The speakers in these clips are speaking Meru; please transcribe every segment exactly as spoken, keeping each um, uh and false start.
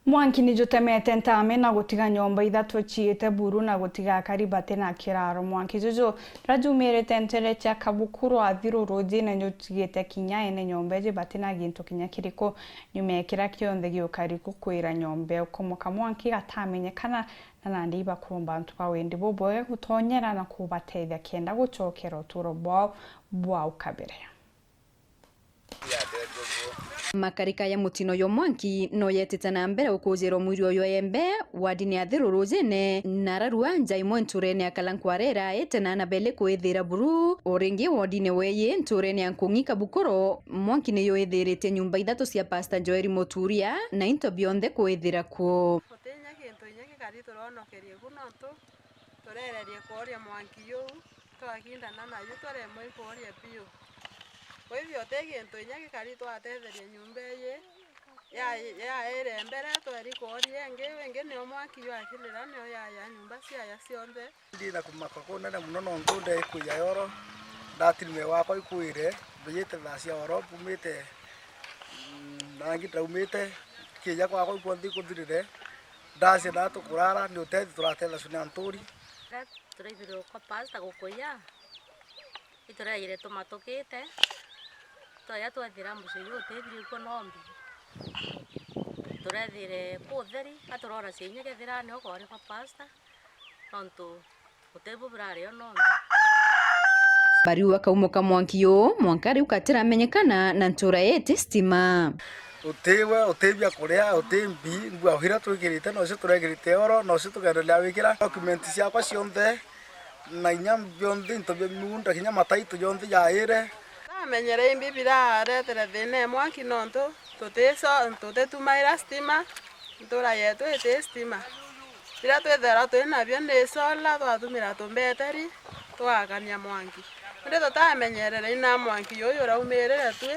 Mwanki ni jutemete ntame na gutiga nyomba ithatu ciite buru na gutiga akari bati na kiraro. Mwanki juju juria jumirite ntere cia Kabukuru Athiru rujine jutigite kinya ene nyomba iji bati na gintu kinya kiriku. Nyuma ya kiria kionthe giukari gukwira nyomba iu kumoka, mwanki gatamenyekana, na nandi ibakuromba antu ba wendi bubwega gutonyera na kubatethia kenda gucokera uturo bwao bwa ukabere. Makarika ya mutino yo mwanki no yetite na mbere ukujirwa mwiri uyu embe, wardini ya Thiru rujine, na ararua nja imwe nturene ya Kalankwarera ite na ana beli kwithira buru, o ringi wardini weyi nturene ya Nkungi Kabukoro, mwanki ni yuithiritie nyumba ithatu cia Pastor Joel Muturia na into bionthe kwithira kuo. Guti inya gintu inya gikari turonokerie ku nontu turererie kworia mwanki juu, twakindana naju twaremwa ikworia biu. Kwa hivyo ti gintu inya gikari twatetheria nyumba iji ya, yaire mbere, tweri kworia ingi, ingi nio mwanki jwakirira nio yaya nyumba ciaya cionthe. Ndi na kumaka kunene muno nontu ndekwija yoro, ndatirime wakwa ikwire, mbijite thaa cia oro, mbumite, mm, nangi ndaumite, kija kwakwa ikwonthe ikuthirire, ndacia na tukurara, ni utethi turatetha cu ni anturi. Riria turaithirwe kwa pastor gukuya, iturejire tumatukite, twaja twethira mucii juu utithirikua nombi. Turethire kutheri, aturora ciinye kethira nio kwari kwa pastor, nontu guti bu birari o nombi. Bariu akaumoka mwanki juu, mwanka riu gatiramenyekana na ntura iti stima. Utiwe, uti bia kuria, uti mbi, ngua iria twikirite, nocio turekirite oro, nocio tukendelea wikira. Document ciakwa cionthe, na inya bionthe, into bia miunda, kinya mataitu jonthe jaire. Ndamenyere imbi biraretere thina e mwanki nontu tutico-, tutitumaira stima ntura yetu iti stima. Biria twithagirwa twi nabio ni sola, twatumira tumbeteri, twakania mwanki. Indi tutamenyerere ina mwanki juju uraumirire twi,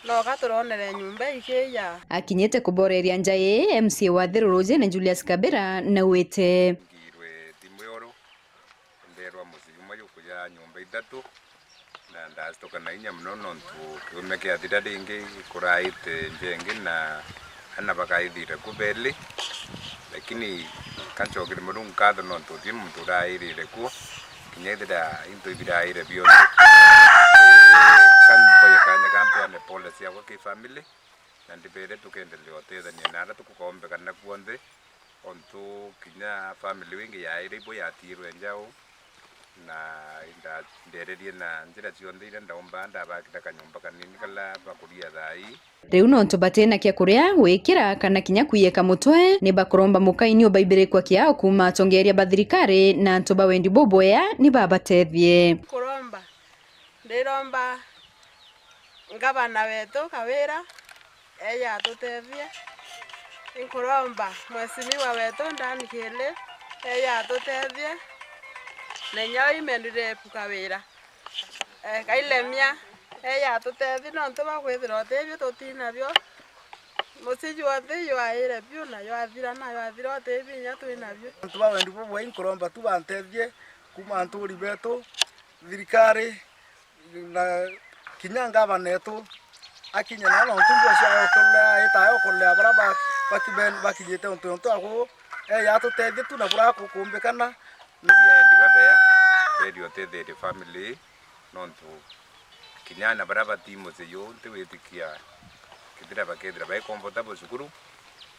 noka turonere nyumba ikiija. Akinyite kuboreria nja ii, M C A wa Thiru Rujine Julius Kabira naugite. Ngirwe thimu yoru, nderwa mucii jumwe jukuja nyumba ithatu, na ndacituka na inya mono nontu kiume kiathira ringi kuraite nja ingi na ana bakaithire ku beli, lakini ka ncokere Murungu nkatho nontu uti muntu urairire ku, kinya ithira into ibiraire bionthe. Ii, ka mboye kanya ka mpeane pole ciakwa ki family, na ndibere tukendelea utethania na aria tukukombekana kuonthe, ontu kinya family wingi yaire ibo yatiirwe nja uu, na inda-, ndererie na njira cionthe iria ndaumba ndabakira kanyomba kanini kala bakuria thaa ii. Riu nontu batina kia kuria, gwikira, kana kinya kwiyeka mutwe, ni bakuromba mukaini ubaibirikwa kiao kuuma atongeria ba thirikari na antu ba wendi bubwea ni babatethie. Kuromba, ndiromba ngavana wetu Kawira eeje atutethie. Inkuromba mheshimiwa wetu Dan Kiili eeje atutethie, na inya Women Rep Kawira, eh, Kailemia eeje atutethie, nontu bwa kwithirwa utethio tutinabio. Mucii jwonthe jwaire biu na jwathira, na jwathira utethio inya twinabio. Antu ba wendi bubwega inkuromba tu bantethie kuuma anturi betu, thirikari, na kinya ngavana etu akinye nao, nontu mbua ciayo ukulea, itayo ukulea baria ba-, bakiben-, bakinyite untu yontu aku, eeje atutethie tu na buria kukumbikana. Ni bia endi babea, bendi utetherie family, nontu kinya ana baria bati mucii juu ntiwitikia kethira bakethira bai comfortable cukuru,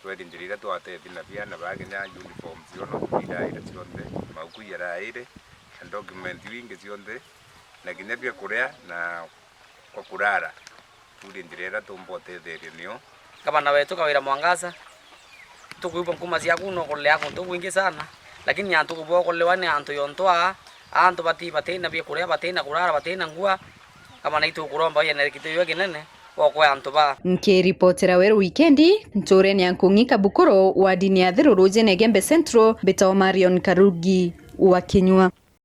tweri njira iria twatethi na biana baa kinya uniform ciono tubiraire cionthe, mauku jaraire, na document iu ingi cionthe, na kinya bia kuria na kwa kurara, turi njira iria tumba utetherio nio. Gavana wetu Kawira Mwangaza, tukwigua nkuma ciaku no kulea kuntu kwingi sana, lakini antu kubokolewa ni antu yontu aa, antu bati, batina bia kuria, batina kurara, batina ngua. Gavana, itukuromba ujenere kitu iwe kinene, wokoe antu baa. Nkiripotera Weru Wikendi, nturene ya Nkung'i Kabukuru, wardini ya Thiru Rujine Igembe Central, mbitagwa Marion Karugi wa Kinyua.